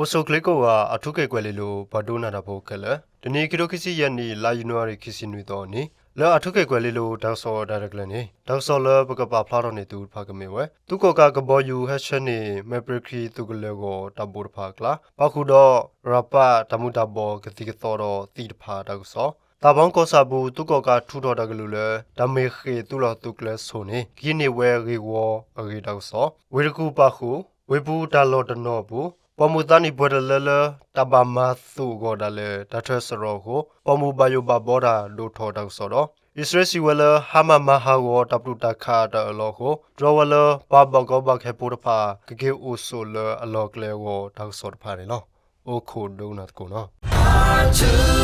အိၣ်ဆူၣ်ချ့ကိးဂၤ အၣ်ထူခ့ၣ်ကွဲၤလ့လိၤ ပှၤဒိကနၣ်တၢ်ဖိခဲလၢာ်, တနံၤခံထိခံဆံယဲၢ်နံၣ် လါယနူၤအါရံၤ ခံဆံနွံသီအနံၤ လၢအၣ်ထူခ့ၣ်ကွဲၤလ့လိၤ တၢ်ကစီၣ်တၢ်ရဲၣ်တၢ်ကျဲၤန့ၣ် တၢ်ကစီၣ်လၢပကပာ်ဖျါထီၣ်န့ၢ်သုတဖၣ် ကမ့ၢ်ဝဲ သုးကီၣ်ကးကဘီယူၤဟဲဆှၢန့ၢ် မဲာ်ပြ့ခရံာ်သုးကလၢၤအဂီၢ် တၢ်ဘိၣ်တဖၣ်အကျါ, ပၣ်ဃုာ်ဒီး ရၤပၣ် တၢ်မူၤတၢ်ဘှီးကသံၣ်ကသီဒီးသံၣ်တဖၣ်တၢ်ကစီၣ်, သးပီကီၢ်ဆၣ်အပူၤ သုးကီၣ်ကးထုးထီၣ်တၢ်ကလုၢ်လၢ တၢ်မ့ၢ်ဃ့ၢ်သုးလီၢ်သုးကျဲဆိန့ၣ် ကဟံးန့ၢ်ဝဲဂ့ၢ်ဝီအဂ့ၢ်တၢ်ကစီၣ်, ဝ့ၢ်တကူၣ်ပၣ်ဃုာ် ဝ့ၢ်ပူၤတၢ်လီၢ်တနီၤအပူၤ ပိာ်မုၣ်သးနံၣ်ပှဲၤတလၢလၢ တၢ်ဘၣ်မၤသူၣ်အဂီၢ်ဒၣ်လဲာ် တၢ်ထၢၣ်စရီအဃိ ပိာ်မုၣ်ဘၣ်ယိၣ်ဘၣ်ဘီတၢ်ဒိၣ်ထီၣ်တၢ်ကစီၣ်ဒီး အံၣ်စရ့လးစံးဝဲလၢ ဟါမၢ်မၤဟးဂီၤတၢ်ပျုၢ်တၢ်ခးတၢ်အၢၣ်လီၤအဃိ တြီဝဲလၢပှၤဘၣ်ကီဘၣ်ခဲဖိတဖၣ် ကက့ၤအိၣ်ဆိးလၢအလီၢ်ကျဲအဂီၢ် တၢ်ကစီၣ်တဖၣ်န့ၣ်လီၤ. အိၣ်ခိးဒိကနၣ်သကိးနီၤ.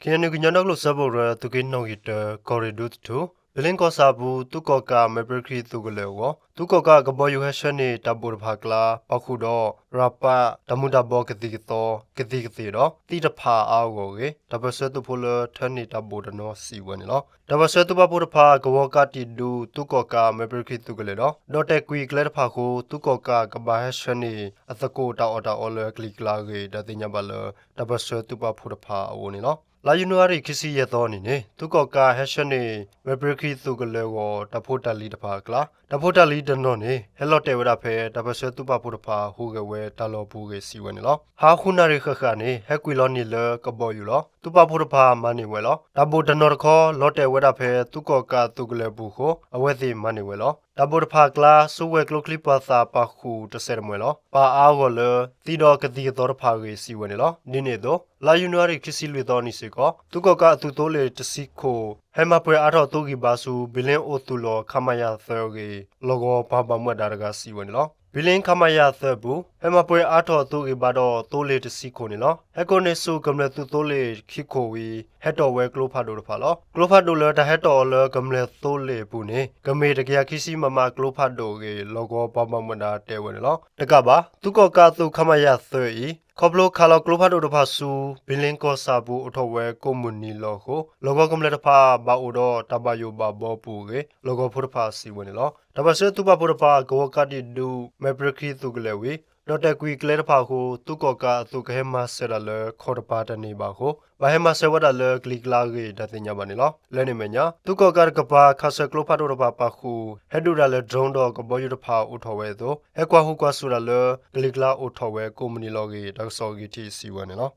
ခ့ၣ်အဲၣ်ယူၣ် ကညီဒီကလုာ်စၢဖှိၣ်ကရၢ သုးက့နီၣ်ဂံၢ်တၢ ကီၢ်ရ့ၣ်ဒူသထူ ဘံလ့ကီၢ်ဆၣ်အပူၤ သုးကီၣ်ကးမဲာ်ပြ့ခရံာ်သုးကလၢၤအဂီၢ် သုးကီၣ်ကးကဘီယူၤဟဲဆှၢန့ၢ်တၢ်ဘိၣ်တဖၣ်အကျါ ပၣ်ဃုာ်ဒီး ရၤပၣ် တၢ်မူၤတၢ်ဘှီးကသံၣ်ကသီ ကသံၣ်ကသီဒီး သံၣ်တဖၣ်အါအဂီၢ်အဂ့ၢ် တၢ်ပၢၢ်ဆၢသုးဖိလၢထၢန့ၢ်တၢ်ဘိၣ်တနီၤစံးဝဲန့ၣ်လီၤ. တၢ်ပၢၢ်ဆၢသုးပာ်ဖှိၣ်တဖၣ် ကဝီၤကးတံာ်ဒူ သုးကီၣ်ကးမဲာ်ပြ့ခရံာ်သုးကလၢၤဒီး ဒီးတဲာ်ကွံာ်ကျဲတဖၣ်အဃိ သုးကီၣ်ကးကဘၣ်ဟဲဆှၢန့ၢ်အသကိးတၢ်အီၣ်တၢ်အီလၢကလံၤကျါအဂ့ၢ် တၢ်သ့ၣ်ညါဘၣ်လၢ တၢ်ပၢၢ်ဆၢသုးပာ်ဖှိၣ်တဖၣ်အအိၣ်န့ၣ်လီၤ. လါယနူၤအါရံၤ ခံဆံယဲၢ်သီအနံၤန့ၣ် သုးကီၣ်ကးဟဲဆှၢန့ၢ် မဲာ်ပြ့ခရံာ်သုးကလၢၤအဂီၢ် တၢ်ဖိတၢ်လံၤတဖၣ်အကျါ တၢ်ဖိတၢ်လံၤတနီၤန့ၣ် ဟဲလီၤတဲာ်ဝဲဒၣ်ဖဲ တၢ်ပၢၢ်ဆၢသုးပာ်ဖှိၣ်တဖၣ်ဟူးဂဲၤဝဲတၢ်လီၢ်ပူၤအဂ့ၢ်စံးဝဲန့ၣ်လီၤ. ဟါဃုနၣ်ရံၣ်ဃၣ်ဃၣ်န့ၣ် ဟဲကွံာ်လီၤန့ၢ်လၢကဘီယူၤလီၤ. သုးပာ်ဖှိၣ်တဖၣ်မၤန့ၢ်ဝဲလီၤ. တၢ်ဘိၣ်တနီၤတခီ လီၤတဲာ်ဝဲဒၣ်ဖဲ သုးကီၣ်ကးသုးကလၢၤအပူၤအဃိ အဝဲသ့ၣ်မၤန့ၢ်ဝဲလီၤ. တၢ်ဘိၣ်တဖၣ်အကျါ စုဝဲၤကျိချံပှၤသၣ်ပာ်ဃုာ်တစဲးတမှဲၤလီၤ. ပၣ်အါအဂီၢ်လၢ သံဒီးကသံၣ်ကသီတဖၣ်အဂ့ၢ်စံးဝဲန့ၣ်လီၤ. ဒ်န့ၣ်အသိး လါယနူၤအါရံၤ ခံဆံလွံၢ်သီအနံၤစ့ၢ်ကီး သုးကီၣ်ကးအသုးသိလ့ၣ်တဆံခိၣ် ဟဲမၤပှဲၤအါထီၣ်အသုးဂံၢ်ဘါဆူ ဘံလ့အိၣ်သုးလီၢ် ခမရ သၢအဂ့ၢ် လီၢ်ကဝီၤပှၤဘၣ်မူဘၣ်ဒါတဂၤစံးဝဲန့ၣ်လီၤ. ဘံလ့ ခမရ သၢအပူၤ ဟဲမၤပှဲၤအါထီၣ်အသုးဂံၢ်ဘါဒီး သိလ့ၣ်တဆံခိၣ်န့ၣ်လီၤ. ဟဲကိးန့ၢ်ဆူၣ်ကမျၢၢ်သုးသိလ့ၣ်ခံခိၣ်ဝံၤ ဟဲတီၣ်ဝဲကျိဖးဒိၣ်တဖၣ်လီၤ. ကျိဖးဒိၣ်လၢတၢ်ဟဲတီၣ်အီၤလၢကမျၢၢ်သိလ့ၣ်အပူၤန့ၣ် ကမ့ၢ်တကယၤခံဆံ မမ ကျိဖးဒိၣ်အဂ့ၢ် လီၢ်ကဝီၤပှၤဘၣ်မူဘၣ်ဒါတဲဝဲန့ၣ်လီၤ. တကးဘၣ် သုးကီၣ်ကးအသုး ခမရ သၢအံၤ ခီဖျိခးလီၤကျိဖးဒိၣ်တဖၣ်ဆူ ဘံလ့ကီၢ်ဆၣ်အပူၤအိၣ်ထီၣ်ဝဲကိးမုၢ်နံၤလီၢ်အဃိ လီၢ်ကဝီၤကမျၢၢ်တဖၣ်ဘၣ်အိၣ်ဒီးတၢ်ဘၣ်ယိၣ်ဘၣ်ဘီအပူၤအဂ့ၢ် လီၢ်ကဝီၤဖိတဖၣ်စံးဝဲန့ၣ်လီၤ. တၢ်ပၢၢ်ဆၢသုးပာ်ဖှိၣ်တဖၣ် ကဝီၤကးတံာ်ဒူ မဲာ်ပြ့ခရံာ်သုးကလၢၤဝံၤ ဒီးတဲာ်ကွံာ်ကျဲတဖၣ်အဃိ သုးကီၣ်ကးအသုးကဟဲမၤစၢၤတၢ်လၢခီၣ်တပၤတန့ၢ်ဘၣ်အဃိ ဘၣ်ဟဲမၤစၢၤဝဲဒၣ်လၢကလံၤကျါအဂ့ၢ် တၢ်သ့ၣ်ညါဘၣ်န့ၣ်လီၤ. လၢန့ၣ်အမဲာ်ညါ သုးကီၣ်ကးတကပၤ ခးဆၢကျိဖးဒိၣ်တဖၣ်ပာ်ဃုာ် ဟဲဒုးတၢ်လၢ drone ဒီးကဘီယူၤတဖၣ်အိၣ်ထီၣ်ဝဲအသိး ဟဲကွၢ်ဟူးကွၢ်စူၣ်တၢ်လၢ ကလံၤကျါအိၣ်ထီၣ်ဝဲကိးမုၢ်နံၤလီၢ်အဂ့ၢ် တၢ်ကစီၣ်ဂ့ၢ်ထံးစံးဝဲန့ၣ်လီၤ.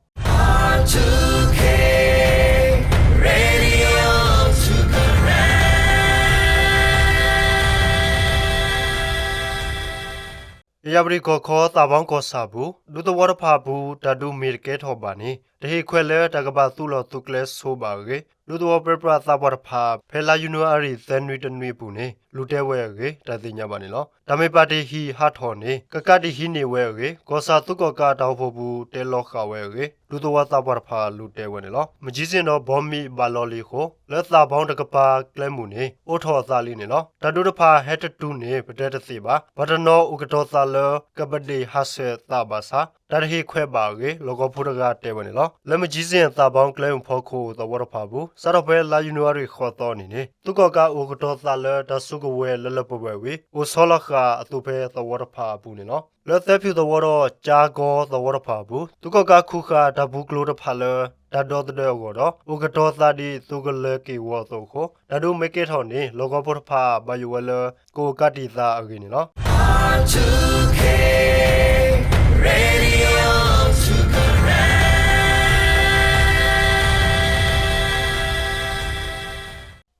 အ့ၣ်ယၣ်ပရံၣ်ကီၢ်ခီ သးပီကီၢ်ဆၣ်အပူၤ ဒူသဝီတဖၣ်အပူၤ တၢ်ဒုးမ့ၢ်တကဲထီၣ်ဘၣ်န့ၣ် တဟ့ၣ်ခွဲးလၢတၢ်ကဘၣ်သုးလီၢ်သုးကျဲဆိဘၣ်အဂ့ၢ် ဒူသဝီပြၢပြးသးပှၢ်တဖၣ် ဖဲလါယနူၤအါရံၤ သၢနွံတနွံအပူၤန့ၣ် လူၤတဲဝဲအဂ့ၢ် တၢ်သ့ၣ်ညါဘၣ်န့ၣ်လီၤ. တၢ်မ့ၢ်ပာ်တ့ၢ်ဟံၣ်ဟးထီၣ်န့ၣ် ကကးတံာ်ဟံးန့ၢ်ဝဲအဂ့ၢ် ကီၢ်ဆၣ်သုးကီၣ်ကးတၢ်အိၣ်ဖှိၣ်ပူၤ တဲလီၤဃာ်ဝဲအဂ့ၢ် ဒူသဝီသးပှၢ်တဖၣ်လူၤတဲဝဲန့ၣ်လီၤ. မံၤကၠံစ့ၣ်ဒီးဘီမ့ၣ်ဘၣ်လီၤလံအဃိ လၢသးပီတကပၤကျဲမုၢ်န့ၣ် အိးထီၣ်အသးလံန့ၣ်လီၤ. တၢ်ဒုးတဖၣ်ဟဲတတုၤန့ၣ် ပတဲတသ့ဘၣ်. ပှၤတနီၤအိၣ်ကတီၤသးလၢ ကပဒ့ၣ်ဟးဆှဲးသးဘၣ်ဆၣ် တၢ်တဟ့ၣ်ခွဲးဘၣ်အဂ့ၢ် လီၢ်ကဝီၤဖိတဂၤတဲဝဲန့ၣ်လီၤ. လၢမံၤကၠံစ့ၣ်သးပီကျဲမုၢ်ဖီခိၣ်သဝီတဖၣ်အပူၤ စးထီၣ်ဖဲလါယနူၤအါရံၤဃိးသီအနံၤန့ၣ် သုးကီၣ်ကးအိၣ်ကတီၤသးလၢတၢ်စုကဝဲၤလၢလၢပှဲၤပှဲၤဝံၤ အိၣ်ဆီလီၤဃာ်အသိးဖဲသဝီတဖၣ်အပူၤန့ၣ်လီၤ. လၢသၢဖၠူၣ်သဝီဒီးကၠါကီသဝီတဖၣ်အပူၤ သုးကီၣ်ကးခူၣ်ဃာ်တၢ်ပူၤကျိတဖၣ်လၢ တၢ်ဒီသဒၢအဂီၢ်ဒီး အိၣ်ကတီၤသးဒ်သိးကလၢၤက့ၤဂီၤအသိးအဃိ တၢ်ဒုးမ့ၢ်ကဲထီၣ်န့ၣ် လီၢ်ကဝီၤဖိတဖၣ်ဘၣ်ယိၣ်ဝဲလၢ ကအိၣ်ကးတံာ်သးအဂ့ၢ်န့ၣ်လီၤ.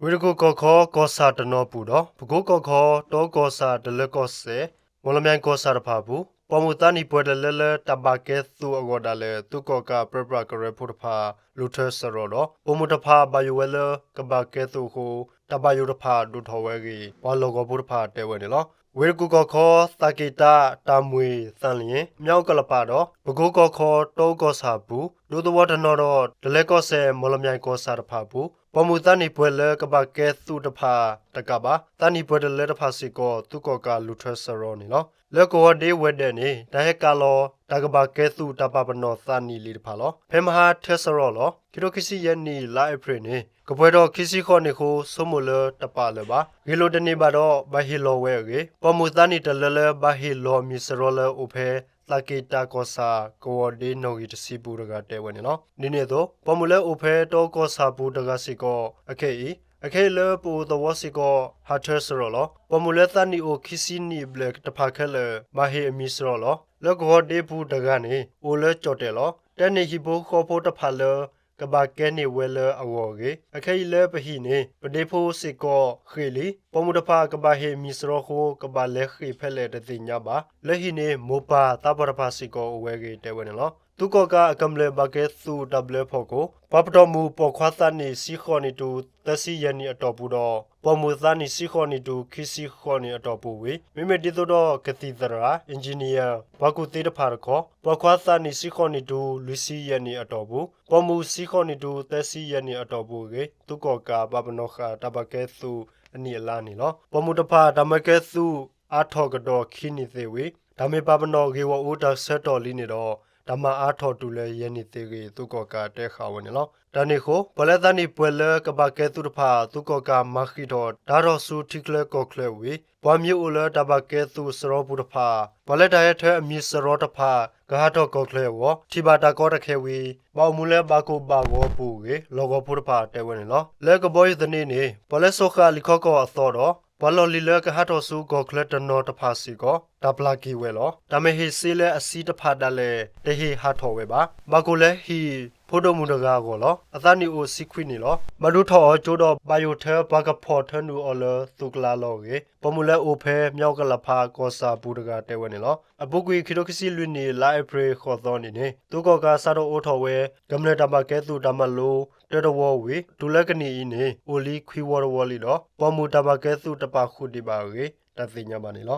ဝ့ၢ်တကူၣ်ကီၢ်ခီ ကီၢ်ဆၣ်တနီၤအပူၤဒီး ပကိကီၢ်ခီ တအူကီၢ်ဆၣ်တလၢကီၢ်စဲၣ် မီၣ်လမၠဲၣ်ကီၢ်ဆၣ်တဖၣ်အပူၤ ပိာ်မုၣ်သးနံၣ်ပှဲၤတလၢလၢတၢ်ဘၣ်ကဲသုးအဂီၢ်ဒၣ်လဲာ် သုးကီၣ်ကးပြၢပြးကရၢဖိတဖၣ် လူၤထၢစရီဒီး ပိာ်မုၣ်တဖၣ်ဘၣ်ယိၣ်ဝဲလၢ ကဘၣ်ကဲသုးအဃိ တၢ်ဘၣ်ယိၣ်တဖၣ်ဒိၣ်ထီၣ်ဝဲအဂ့ၢ် ပှၤလီၢ်ကဝီၤဖိတဖၣ်တဲဝဲန့ၣ်လီၤ. ဝ့ၢ်တကူၣ်ကီၢ်ခီ သးက့ၣ်တၢ် တၢ်မှံၣ် သၣ်လံၣ် မၠၣ်အူကလပၣ်ဒီး ပကိကီၢ်ခီ တအူကီၢ်ဆၣ်အပူၤ ဒူသဝီတနီၤဒီး တလၢကီၢ်စဲၣ် မီၣ်လမၠဲၣ်ကီၢ်ဆၣ်တဖၣ်အပူၤ ပိာ်မုၣ်သးနံၣ်ပှဲၤလၢကဘၣ်ကဲသုးတဖၣ်တကးဘၣ် သးနံၣ်ပှဲၤတလၢတဖၣ်စ့ၢ်ကီး သုးကီၣ်ကးလူၤထၢစရီန့ၣ်လီၤ. လၢကဝီၤဒ့ဝဲၤဒဲးန့ၣ် တၢ်ဟဲကးလီၤ တၢ်ကဘၣ်ကဲသုးတၢ်ပာ်ပနီၣ်သးနံၣ်လံတဖၣ်လီၤ. ဖဲမဟါထၢစရီလီၤ. ခံထိခံဆံယဲၢ်နံၣ် လါအ့ဖြ့ၣ်န့ၣ် ကပှဲၤထီၣ်ခံဆံဃိးနံၣ်အဃိ ဆိကမိၣ်လၢတပာ်လၢၤဘၣ်. ဂ့ၢ်လိာ်တန့ၢ်ဘၣ်ဒီး ဘၣ်ဟ့ၣ်လီၤဝဲအဂ့ၢ် ပိာ်မုၣ်သးနံၣ်တလၢလၢ ဘၣ်ဟ့ၣ်လီၤအမံၤစရီလၢအိၣ်ဖဲ သးက့ၤတၢ်ကီၢ်ဆၣ် ကဝီၤဒ့နီၣ်ဂံၢ်တဆံပူၤတဂၤတဲဝဲန့ၣ်လီၤ. ဒ်န့ၣ်အသိး ပိာ်မုၣ်လၢအိၣ်ဖဲတီကီၢ်ဆၣ်ပူၤတဂၤစ့ၢ်ကီး အခဲအံၤ အခဲအံၤလၢပအိၣ်သဝီစ့ၢ်ကီး ဟးထၢစရီလီၤ. ပိာ်မုၣ်လၢသးနံၣ်အိၣ်ခံဆံနံၣ်အဘျဲၣ်တဖၣ်ခဲလၢာ် ဘၣ်ဟ့ၣ်အမံၤစရီလီၤ. လၢကဝီၤဒ့ပူၤတဂၤန့ၣ် အိၣ်လၢကၠီၣ်တဲၣ်လီၤ. တဲန့ၢ်ဟံၣ်ဖိဃီဖိတဖၣ်လၢ ကဘၣ်ကဲန့ၢ်ဝဲလၢအဂီၢ်အဂ့ၢ် အခဲအံၤလၢပဟံၣ်န့ၣ် ပဒ့ဖိစ့ၢ်ကီးဃ့ၢ်လံ. ပိာ်မုၣ်တဖၣ်ကဘၣ်ဟ့ၣ်မံၤစရီအဃိ ကဘၣ်လဲၤဃ့ၢ်ဖဲလဲၣ်တသ့ၣ်ညါဘၣ်. လၢဟံၣ်န့ၣ် မိၢ်ပၢ်သးပှၢ်တဖၣ်စ့ၢ်ကီးအိၣ်ဝဲအဂ့ၢ်တဲဝဲန့ၣ်လီၤ. သုးကီၣ်ကးအကမျၢၢ်ဘၣ်ကဲသုးတၢ်ဘျၢဖီခိၣ် ပှၤပတီၢ်မုၢ်ပိာ်ခွါသးနံၣ်ဆံဃိးနံၣ်တုၤသၢဆံယဲၢ်နံၣ်အတီၢ်ပူၤဒီး ပိာ်မုၣ်သးနံၣ်ဆံဃိးနံၣ်တုၤခံဆံဃိးနံၣ်အတီၢ်ပူၤဝံၤ မ့မ့ၢ်ဒ်သိးဒီးကသံၣ်သရၣ်, engineer, ပှၤကူၣ်သ့တဖၣ်တခီ ပိာ်ခွါသးနံၣ်ဆံဃိးနံၣ်တုၤလွံၢ်ဆံယဲၢ်နံၣ်အတီၢ်ပူၤ, ပိာ်မုၣ်ဆံဃိးနံၣ်တုၤသၢဆံယဲၢ်နံၣ်အတီၢ်ပူၤအဂ့ၢ် သုးကီၣ်ကးပာ်ပနီၣ်ဃာ်တၢ်ဘၣ်ကဲသုးအနံၣ်အလါန့ၣ်လီၤ. ပိာ်မုၣ်တဖၣ်တၢ်မၤကဲသုးအါထီၣ်ကဒီးခံနံၣ်သ့ဝံၤ တၢ်မ့ၢ်ပာ်ပနီၣ်ဂ့ၢ်ဂီၢ်အူတၢ်ဆၢကတီၢ်လံန့ၣ်ဒီး တၢ်မၤအါထီၣ်တုၤလၢယဲၢ်နံၣ်သ့အဂ့ၢ် သုးကီၣ်ကးတဲဃာ်ဝဲန့ၣ်လီၤ. တၢ်န့ၣ်အဃိ ပှၤလၢသးနံၣ်ပှဲၤလၢကဘၣ်ကဲသုးတဖၣ် သုးကီၣ်ကးမၤဃံးထီၣ်တၢ်ဟးထီၣ်ဆူထံချၢကီၢ်ချၢဝံၤ ပှၤမ့ၢ်အိၣ်လၢတၢ်ဘၣ်ကဲသုးစရီပူၤတဖၣ် ပှၤလၢတၢ်ဟဲထၢအမံၤစရီတဖၣ် ကဟးထီၣ်ကီၢ်ချၢအဂီၢ် ထံၣ်ဘၣ်တၢ်ကီတၢ်ခဲဝံၤ ဘၣ်အိၣ်မူလၢဘၣ်ကိၢ်ဘၣ်ဂီၤအပူၤအဂ့ၢ် လီၢ်ကဝီၤဖိတဖၣ်တဲဝဲန့ၣ်လီၤ. လၢကဘီယူၤသန့န့ၣ် ပှၤလၢစိာ်ဃာ်လံာ်ခီကီၢ်အသီဒီး ပှၤလီၢ်လံၤလၢကဟးထီၣ်ဆူကီၢ်ချၢတနီၤတဖၣ်စ့ၢ်ကီး တၢ်ပျၢ်က့ၤဝဲလီၤ. တၢ်မ့ၢ်ဟ့ၣ်စ့လၢအဆံးတဖၣ်ဒၣ်လဲာ် တဟ့ၣ်ဟးထီၣ်ဝဲဘၣ်. ဘၣ်ကိၢ်လၢဟံၣ်ဖိဒိၣ်မုၣ်တဂၤအဂီၢ်လီၤ. အသးနံၣ်အိၣ်ဆံခွံနံၣ်လီၤ. ဘၣ်ဒိထီၣ်အီၤကၠိဒီး ဘၣ်ယိၣ်ထၢပှၤကဖီၣ်ထၢနုာ်အီၤလၢသုးကလါလီၤအဂ့ၢ် ပိာ်မုၣ်လၢအိၣ်ဖဲ မၠီကလးဖး ကီၢ်ဆၣ်ပူၤတဂၤတဲဝဲန့ၣ်လီၤ. အပူၤကွံာ်ခံထိခံဆံလွံၢ်နံၣ် လါအ့ဖြ့ၣ်ဃိးသီနံၤန့ၣ် သုးကီၣ်ကးစးထီၣ်အိးထီၣ်ဝဲ ကမျၢၢ်တၢ်ဘၣ်ကဲသုးတၢ်မၤလိ တၢတဝီဝံၤ တုၤလၢကနံၣ်အံၤန့ၣ် အိၣ်လံခွံဝီတဝီလံဒီး ပိာ်မုၣ်တၢ်ဘၣ်ကဲသုးတပာ်ဃုာ်ဒံးဘၣ်အဂ့ၢ် တၢ်သ့ၣ်ညါဘၣ်န့ၣ်လီၤ.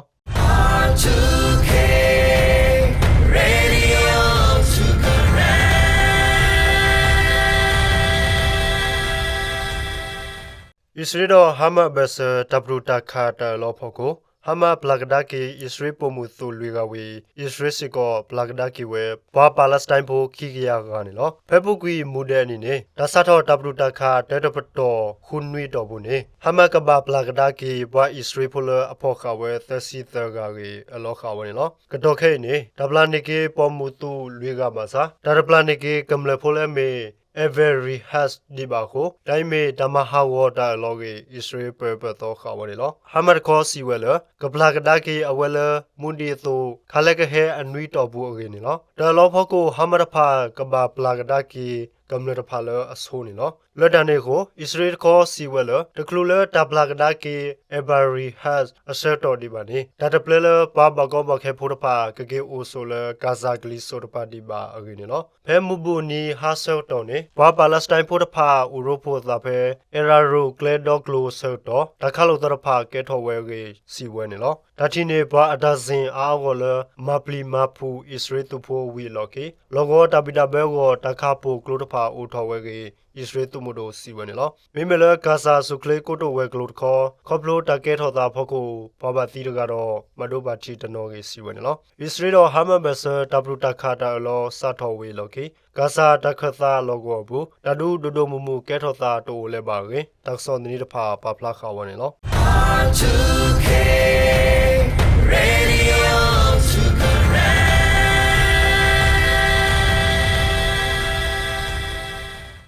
အံၣ်စရ့လးဒီးဟါမးအဘၢၣ်စၢၤ တၢ်ပတုာ်တၢ်ခးတၢ်အၢၣ်လီၤဖီခိၣ် ဟါမးပျၢ်ကဒါက့ၤ အံၣ်စရ့လးပိာ်မုၣ်သိၣ်လွံၢ်ဂၤဝံၤ အံၣ်စရ့လးစ့ၢ်ကီးပျၢ်ကဒါက့ၤဝဲ ပှၤပၤလၢစတၢ်ဖိခံကယၤဂၤန့ၣ်လီၤ. ဖဲပူၤကွံာ်မူဒဲးအနံၤန့ၣ် တၢ်စးထီၣ်တၢ်ပတုာ်တၢ်ခးတၢတပတီၢ်ဃုနွံအတီၢ်ပူၤန့ၣ် ဟါမးကဘၣ်ပျၢ်ကဒါက့ၤ ပှၤအံၣ်စရ့လးဖိလၢအဖီၣ်ဃာ်ဝဲသၢဆံသၢဂၤအဂ့ၢ် အၢၣ်လီၤဃာ်ဝဲန့ၣ်လီၤ. ကတီၢ်ခဲအံၤန့ၣ် တၢ်ပျၢ်န့ၢ်က့ၤပိာ်မုၣ်သိၣ်လွံၢ်ဂၤဘၣ်ဆၣ် တၢ်တပျၢ်န့ၢ်က့ၤကမျၢၢ်ဖိလၢအမ့ၢ် Eber Rehan ဒံးဘၣ်အဃိ တၢ်အံၤမ့ၢ်တၢ်မၤဟးဂီၤတၢ်အၢၣ်လီၤအဂ့ၢ် အံၣ်စရ့လးပၢၤပၢၢ်သီဃာ်ဝဲန့ၣ်လီၤ. ဟါမးတခီစံးဝဲလၢ ကပျၢ်ကဒါက့ၤအဝဲလၢ မူဒံးအသိး ခါလၢကဟဲအနွံအတီၢ်ပူၤအဂ့ၢ်န့ၣ်လီၤ. တၢ်အၢၣ်လီၤဖီခိၣ် ဟါမးတဖၣ်ကဘၣ်ပျၢ်ကဒါက့ၤ ကမျၢၢ်တဖၣ်လၢအဆိန့ၣ်လီၤ. လၢတၢ်န့ၣ်အဃိ အံၣ်စရ့လးတခီစံးဝဲလၢ တချုးလၢတၢ်ပျၢ်ကဒါက့ၤ Eber Rehan အဆၢကတီၢ်ဒံးဘၣ်န့ၣ် တၢ်တပျဲလၢပှၤဘၣ်ကီဘၣ်ခဲဖိတဖၣ် ကက့ၤအိၣ်ဆိးလၢကၤစၤကလံၤစိးတပၤဒံးဘၣ်အဂ့ၢ်န့ၣ်လီၤ. ဖဲမုၢ်ဘူၣ်နံၤဟါဆၢကတီၢ်န့ၣ် ပှၤပၤလၢစတၢ်ဖိတဖၣ် အိၣ်ရိဖှိၣ်အသးဖဲ အဲရၤရိၤကျဲဒီကျိၤအဆၢကတီၢ် တၢ်ခးလိာ်သးတဖၣ်ကဲထီၣ်ဝဲအဂ့ၢ် စံးဝဲန့ၣ်လီၤ. တၢ်ထံၣ်န့ၢ်ပှၤအတၢ်စ့ၣ်အါအါဂီၢ်လၢ မၤပျံၤမၤဖုးအံၣ်စရ့လးသုးဖိဝံၤအလီၢ်ခံ လီၢ်ကဝီၤတၢ်ဘံၣ်တၢ်ဘၢအဂီၢ် တၢ်ခးပိာ်ကျိတဖၣ်အိၣ်ထီၣ်ဝဲအဂ့ၢ် အံၣ်စရ့လးသုးမုၢ်ဒိၣ်စံးဝဲန့ၣ်လီၤ. မ့မ့ၢ်လၢကၤစၤဆူၣ်ချ့ကိတိာ်ဝဲၤကျိၤတခီ ခီဖျိတၢ်ကဲထီၣ်သးအဖီခိၣ် ပှၤဘၣ်သံတဂၤဒီး ဘၣ်ဒိဘၣ်ထံးတနီၤအဂ့ၢ် စံးဝဲန့ၣ်လီၤ. အံၣ်စရ့လးဒီးဟါမးအဘၢၣ်စၢၤ တၢ်ပတုာ်တၢ်ခးတၢ်အၢၣ်လီၤစးထီၣ်ဝံၤအလီၢ်ခံ ကၤစၤတၢ်ခၢၣ်သးလီၢ်ကဝီၤအပူၤ တၢ်ဒုးဒိၣ်ဒိၣ်မုၢ်မုၢ်ကဲထီၣ်သးတအိၣ်လၢၤဘၣ်အဂ့ၢ် တၢ်ကစီၣ်သန့တဖၣ်ပာ်ဖျါဃာ်ဝဲန့ၣ်လီၤ.